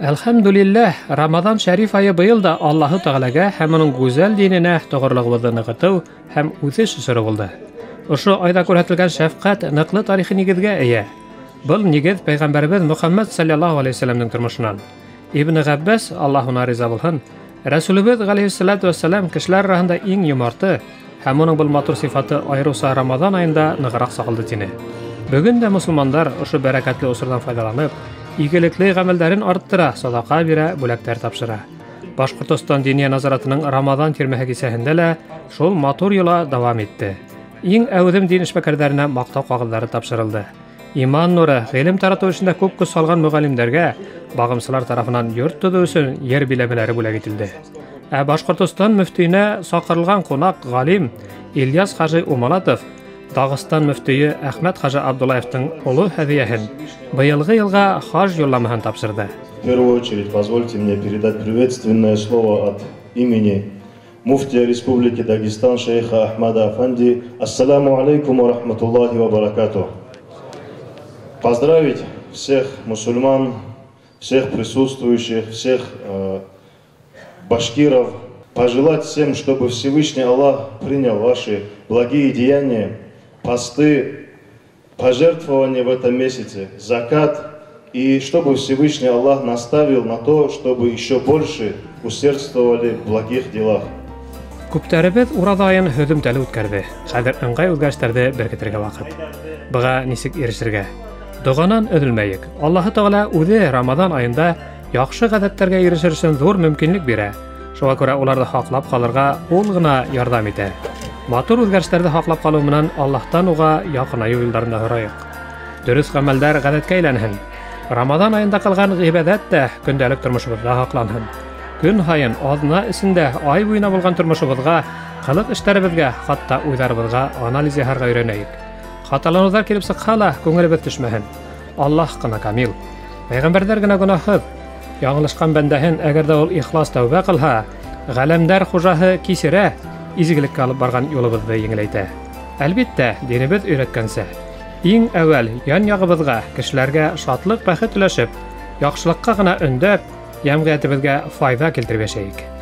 Әлхәмдүлилләһ, Рамаҙан шәриф айы быйыл да Аллаһы Тәғәләгә һәм уның гүзәл диненә тоғролоғобоҙҙо нығытыу һәм үҫеш осоро булды. Ошо айҙа күрһәтелгән шәфҡәт ныҡлы тарихи нигеҙгә эйә. Был нигеҙ пәйғәмбәребеҙ Мөхәммәд саллаллаһу алейһи вәсәләмдең тормошонан. Ибн Ғәббәс, Аллаһ уна риза булһын, Рәсүлебеҙ ғәләйһиссәләтү вәссәләм кешеләр араһында иң йомарты һәм уның был матур сифаты айырыуса Рамаҙан айында нығыраҡ сағылды тине. Бөгөн дә мосолмандар ошо бәрәкәтле осорҙан файҙаланып, игелекле ғәмәлдәрен арттыра, садаҡа бирә, бүләктәр тапшыра. Башҡортостан Диниә Назаратының Рамаҙан тирмәһе кисәһендә лә шул матур йола дауам итте. Иң әүҙем дин эшмәкәрҙәренә маҡтау ҡағыҙҙары тапшырылды. Иман нуры, ғилем таратыу эшендә күп көс һалған мөғәллимдәргә бағымсылар тарафынан йорт төҙөү өсөн ер биләмәләре бүләк ителде. Ә Башҡортостан мөфтөйөнә саҡырылған ҡунаҡ ғалим Ильяс хажи Умалатов Дағыстан мөфтөйө Әхмәт хажы Абдуллаевтың оло һәҙиәһен быйылғы йылға хаж юлламаһын тапшырҙы. В первую очередь позвольте мне передать приветственное слово от имени муфтия Республики Дагестан шейха Ахмада Афанди. Ассаламу алейкум ва рахматуллахи ва баракатух. Поздравить всех мусульман, всех присутствующих, всех башкиров, пожелать всем, чтобы Всевышний Аллах принял ваши благие деяния, посты, пожертвования в этом месяце, закат, и чтобы Всевышний Аллах наставил на то, чтобы еще больше усердствовали в благих делах. Күптәребеҙ ураҙа айын һөҙөмтәле үткәрҙе. Хәҙер ыңғай үҙгәрештәрҙе беркетергә ваҡыт. Быға нисек ирешергә? Доғанан өҙөлмәйек. Аллаһы Тәғәлә үҙе Рамаҙан айында яҡшы ғәҙәттәргә ирешер өсөн ҙур мөмкинлек бирә. Шуға күрә уларҙы һаҡлап ҡалырға ул ғына ярҙам итә. Матур үҙгәрештәрҙе һаҡлап ҡалыу менән Аллаһтан уға яҡынайыу юлдарын да һорайыҡ. Дөрөҫ ғәмәлдәр ғәҙәткә әйләнһен. Рамаҙан айында ҡылған ғибәҙәт тә көндәлек тормошобоҙҙа һаҡланһын. Көн һайын аҙна эсендә ай буйына булған тормошобоҙға, ҡылыҡ эштәребеҙгә, хатта уйҙарыбыҙға анализ яһарға өйрәнәйек. Хаталаныуҙар килеп сыҡһа ла күңелебеҙ төшмәһен. Аллаһ ҡына камил. Пәйғәмбәрҙәр генә гонаһһыҙ. Яңылышҡан бәндәһен, әгәр ҙә ул ихлас тәүбә ҡылһа, ғәләмдәр хужаһы кисерә, изгелеккә алып барған юлыбыҙҙы еңеләйтә. Әлбиттә, динебеҙ өйрәткәнсә, иң әүәл ян яғыбыҙға, кешеләргә шатлыҡ, бәхет өләшеп, яҡшылыҡҡа ғына өндәп, йәмғиәтебеҙгә файҙа килтереп йәшәйек.